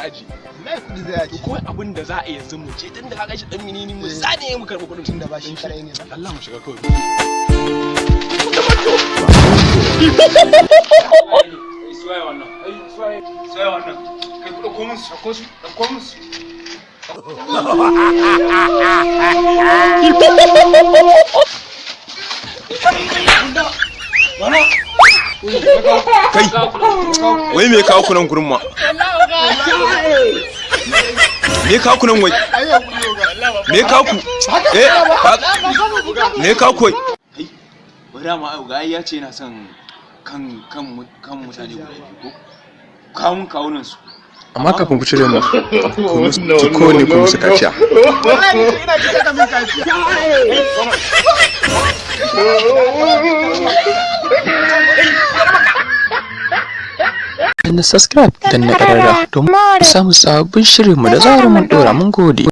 aji. Wallahi kuɗi zai aji. To, kawai abin da za a yi yanzu, mu je, tun da ka gashi dan menene, mu zane mu karɓi kuɗin. Tunda ba shi kadai ne ba. Allah, mu shiga kawai. Suwaye wannan? Suwaye suwaye wannan? Kai, ku ɗauko musu, ɗauko su, ɗauko musu. Kai, wai me kawo ku nan gurin ma? Me kawo ku nan wai? Me kawo ku? Eh, me kawo ku wai? Kai, bari ma ga ya ce yana son kan mutane guda biyu, ko kawun kawunan su. Amma kafin ku cire mu, ku musu kowanne, ku musu kaciya. Wallahi ni ina ji ka min kaciya. Danna subscribe, danna ƙararra domin samun sabbin shirinmu da zarar mun ɗora. Mun gode.